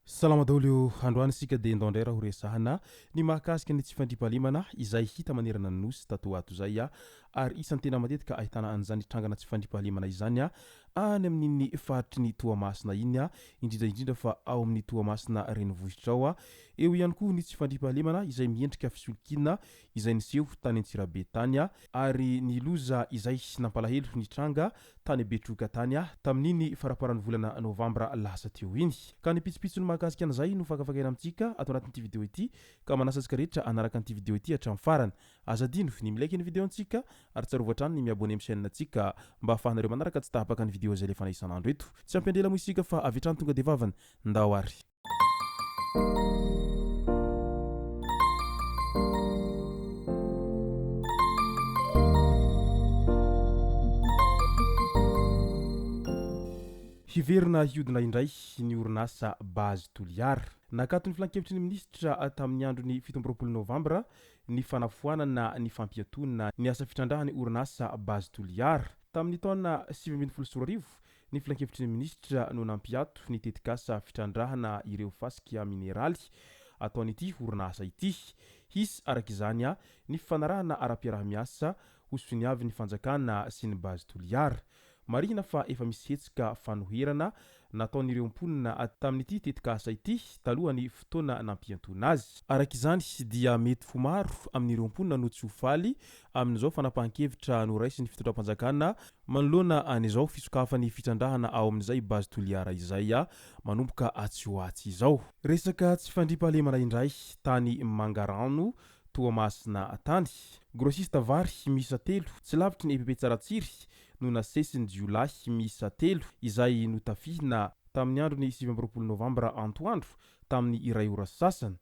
Salama daholo o! Androany isika dia ndao indray raha ho resahana ny mahakasika ny tsy fandriampahalemana izay hita manerana ny Nosy tato ho ato izay ary isan'ny tena matetika ahitana an'izany trangana tsy fandriampahalemana izany any amin'iny faritry ny Toamasina iny indrindra indrindra fa ao amin'ny Toamasina renivohitra ao. Eo ihany koa ny tsy fandriampahalemana izay miendrika fisolokiana izay niseho tany Antsirabe tany ary ny loza izay nampalahelo nitranga tany Betroka tany tamin'iny faramparan'ny volana novambra lasa teo iny. Ka ny pitsopitsony mahakasika an'izay no fakafakaina amintsika ato anatin'ity video ity ka manasa antsika rehetra hanaraka an'ity video ity hatramin'ny farany. Aza adino ny mi-like ny video antsika ary tsarovy hatrany ny mi-abonner amin'ny chaîne antsika mba ahafahanareo manaraka tsy tapaka ny video izay alefana isan'andro eto. Tsy ampy andela moa isika fa avy hatrany tonga dia vavany. Ndao ary. Hiverina hiodina indray ny orinasa Base Toliara. Nakaton'ny filankevitry ny minisitra tamin'ny andron'ny 27 novambra ny fanafoanana ny fampiatoana ny asa fitrandrahan'ny orinasa Base Toliara. Tamin'ny taona 2019 Ny Filankevitry ny Minisitra no nampiato ny tetikasa fitrandrahana ireo fasika mineraly ataon'ity orinasa ity. Hisy, araka izany, ny fifanarahana ara-piaraha-miasa hosoniavin'ny fanjakana sy ny Base Toliara. Marihina fa efa misy hetsika fanoherana nataon'ireo mponina tamin'ity tetikasa ity talohan'ny fotoana nampiantoana azy. Araka izany dia mety ho maro amin'ireo mponina no tsy ho faly amin'izao fanapahan-kevitra noraisin'ny fitondram-panjakana manoloana an'izao fisokafan'ny fitrandrahana ao amin'izay Base Toliara izay manomboka atsy ho atsy izao. Resaka tsy fandriampahalemana indray tany Mangarano, Toamasina tany. Grossiste vary miisa telo tsy lavitry ny EPP Tsaratsiry no nasesin'ny jiolahy miisa telo izay notafihina tamin'ny andron'ny 29 novambra antoandro tamin'ny iray ora sy sasany.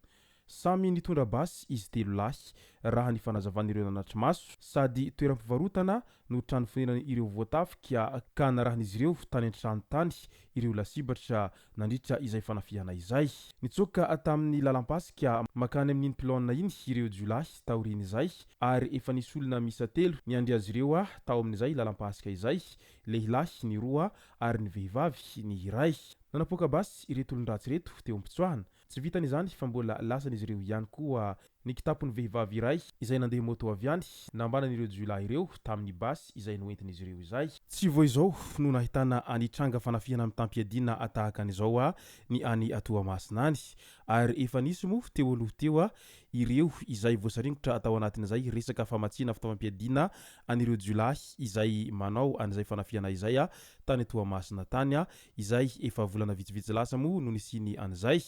Samy nitondra basy izy telo lahy, raha ny fanazavan'ireo nanatri-maso. Sady toeram-pivarotana no trano fonenan'ireo voatafika ka narahin'izy ireo tany an-trano tany ireo lasibatra nandritra izay fanafihana izay. Nitsoaka tamin'ny lalam-pasika mankany amin'iny pylône iny ireo jiolahy taorian'izay ary efa nisy olona miisa telo niandry azy ireo tao amin'izay lalam-pasika izay, lehilahy ny roa ary ny vehivavy ny iray. Nanapoaka basy ireto olon-dratsy ireto teo am-pitsoahana. Tsy vitan'izany fa mbola lasan'izy ireo ihany koa ny kitapon'ny vehivavy iray izay nandeha moto avy any nambanan'ireo jiolahy ireo tamin'ny basy izay noentin'izy ireo izay. Tsy vao izao no nahitana any tranga fanafihana mitam-piadiana tahaka an'izao ny any Toamasina any ary efa nisy moa teo aloha teo ireo izay voasaringotra tao anatin'izay resaka famatsiana fitaovam-piadiana an'ireo jiolahy izay manao an'izay fanafihana izay tany Toamasina tany izay efa volana vitsivitsy lasa moa no nisiany an'izay.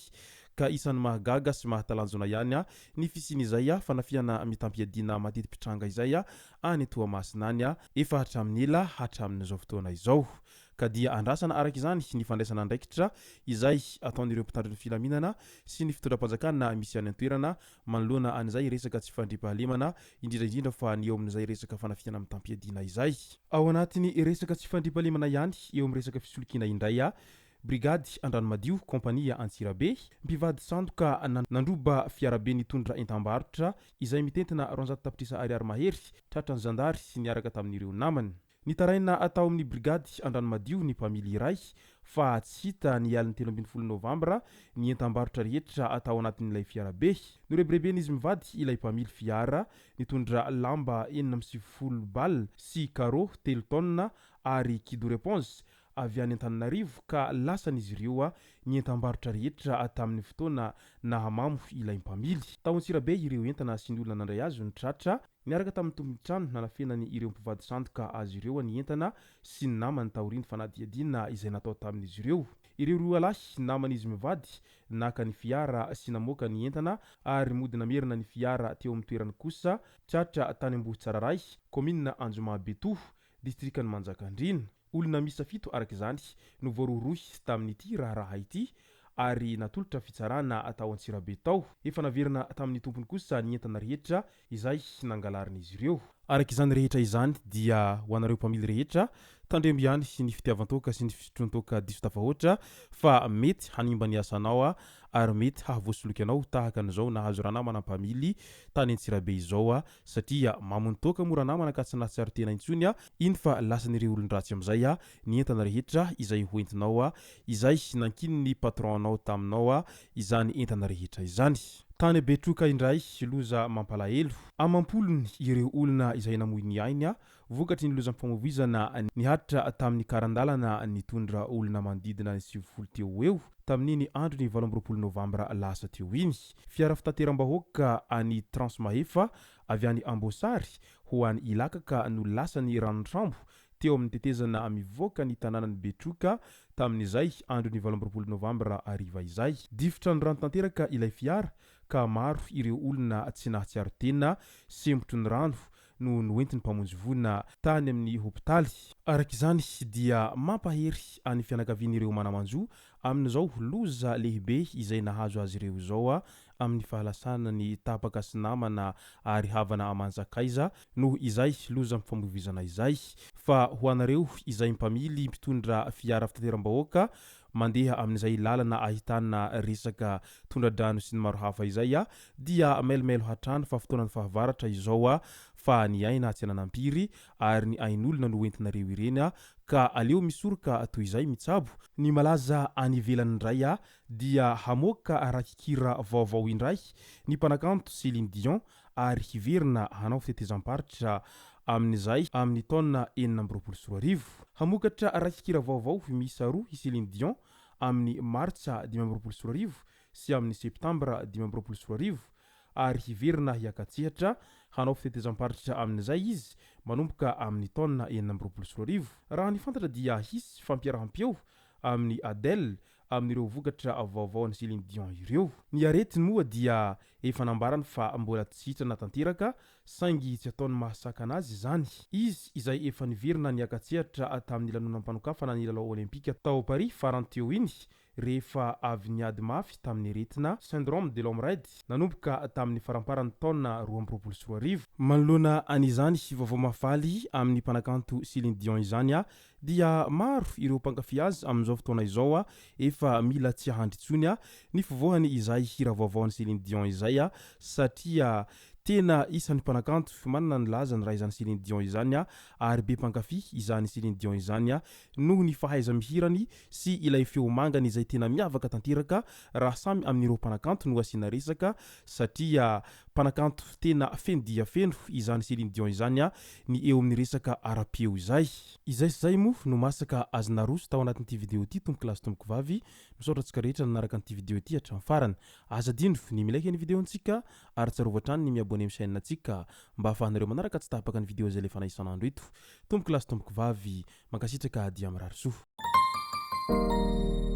Ka isan'ny mahagaga sy mahatalanjona ihany ny fisian'izay fanafihana mitam-piadiana mateti-pitranga izay any Toamasina any efa hatramin'ny ela hatramin'izao fotoana izao. Ka dia andrasana araka izany ny fandraisana andraikitra izay ataon'ireo mpitandro ny filaminana sy ny fitondram-panjakana misy any an-toerana manoloana an'izay resaka tsy fandriampahalemana, indrindra indrindra fa ny eo amin'izay resaka fanafihana mitam-piadiana izay. Ao anatin'ny resaka tsy fandriampahalemana ihany, eo amin'ny resaka fisolokiana indray, Brigady Andranomadio, Kompania Antsirabe, mpivady sandoka nandroba fiarabe nitondra entam-barotra izay mitentina 200 tapitrisa ariary mahery, tratran'ny zandary niaraka tamin'ireo namany. Nitaraina tao amin'ny brigady Andranomadio ny mpamily iray fa tsy hita ny alin'ny 13 novambra ny entam-barotra rehetra tao anatin'ilay fiarabe. Norebireben'izy mivady ilay mpamily fiara nitondra lamba 96 balles sy carreaux telo taonina ary kidoro éponge avy any Antananarivo ka lasan'izy ireo ny entam-barotra rehetra tamin'ny fotoana nahamamo ilay mpamily. Tao Antsirabe ireo entana sy ny olona nandray azy no tratra Niaraka tamin'ny tompon'ny trano nanafenany ireo mpivady sandoka azy ireo ny entana sy ny namany taorian'ny fanadihadiana izay natao tamin'izy ireo. Ireo roa lahy naman'izy mivady naka ny fiara sy namoaka ny entana ary mody namerina ny fiara teo amin'ny toerany kosa tratra tany Ambohitsararay, kaominina Anjoma Betoho, distrikan'i Manjakandriana. Olona miisa fito araka izany no voarohirohy tamin'ity raharaha ity ary natolotra fitsarana tao Antsirabe tao. Efa naverina tamin'ny tompony kosa ny entana rehetra izay nangalarin'izy ireo. Araka izany rehetra izany dia ho anareo mpamily rehetra Tandremo ihany ny fitiavan-toaka sy ny fisotroan-toaka diso tafahoatra fa mety hanimba ny asanao ary mety hahavoasoloky anao tahaka an'izao nahazo ranamana mpamily tany Antsirabe izao satria mamon'ny toaka moa ranamana ka tsy nahatsiaro tena intsony iny fa lasan'ireo olon-dratsy amin'izay ny entana rehetra izay hoentinao izay nankinin'ny patron-nao taminao izany entana rehetra izany. Tany Betroka indray, loza mampalahelo. Amam-polony ireo olona izay namoy ny ainy vokatry ny lozam-pifamoivoizana nihatra tamin'ny karan-dalana nitondra olona manodidina ny 90 teo ho eo tamin'iny andron'ny 28 novambra lasa teo iny. Fiara fitateram-bahoaka an'ny Transmahefa avy any Amboasary ho any Ilakaka no lasan'ny ranotrambo teo amin'ny tetezana mivoaka ny tanànan'i Betroka tamin'izay andron'ny 28 novambra hariva izay. Difotra ny rano tanteraka ilay fiara ka maro ireo olona tsy nahatsiaro tena sempotry ny rano no noentin'ny mpamonjy voina tany amin'ny hopitaly. Araka izany dia mampahery an'ny fianakavian'ireo mana-manjo amin'izao loza lehibe izay nahazo azy ireo izao amin'ny fahalasana ny tapaka sy namana ary havana aman-tsakaiza noho izay lozam-pifamoivoizana izay. Fa ho anareo izay mpamily mpitondra fiara fitateram-bahoaka mandeha amin'izay lalana ahitana resaka tondra-drano sy ny maro hafa izay dia mailomailo hatrany fa fotoanan'ny fahavaratra izao fa ny aina tsy ananam-piry ary ny ain'olona no entinareo ireny ka aleo misoroka toy izay mitsabo ny malaza any ivelany indray dia hamoaka rakikira vaovao indray ny mpanakanto Céline Dion ary hiverina hanao fitetezam-paritra amin'izay amin'ny taona 2026. Hamokatra rakikira vaovao miisa roa i Céline Dion amin'ny Martsa 2025 sy amin'ny Septambra 2025 ary hiverina hiaka-tsehatra hanao fitetezam-paritra amin'izay izy manomboka amin'ny taona 2026. Raha ny fantatra dia hisy fampiaraham-peo amin'i Adele amin'ireo vokatra vaovao an'i Céline Dion ireo. Ny aretiny moa dia efa nambarany fa mbola tsy sitrana tanteraka saingy tsy ataony mahasakana azy izany. Izy izay efa niverina niaka-tsehatra tamin'ny lanonam-panokafana ny lalao Olympika tao Paris farany teo iny rehefa avy niady mafy tamin'ny aretina syndrome de l'homme raide nanomboka tamin'ny faramparan'ny taona 2022. Manoloana an'izany vaovao mahafaly amin'ny mpanakanto Céline Dion izany dia maro ireo mpankafy azy amin'izao fotoana izao efa mila tsy hahandry intsony ny fivoahany izay hira vaovaon'i Céline Dion izay satria tena isan'ny mpanakanto manana ny lazany raha izany Céline Dion izany ary be mpankafy izany Céline Dion izany noho ny fahaiza-mihirany sy ilay feo mangany izay tena miavaka tanteraka raha samy amin'ireo mpanakanto no asiana resaka satria mpanakanto tena feno dia feno izany Céline Dion izany ny eo amin'ny resaka ara-peo izay. Izay sy izay moa no masaka azo naroso tao anatin'ity video ity tompoko lahy sy tompoko vavy, misaotra antsika rehetra nanaraka an'ity video ity hatramin'ny farany. Aza adino ny mi-like ny video-ntsika ary tsarovy hatrany ny mi-abonner amin'ny chaîne-ntsika mba ahafahanareo manaraka tsy tapaka ny video izay alefanay isan'andro eto. Tompoko lahy sy tompoko vavy, mankasitraka dia mirary soa.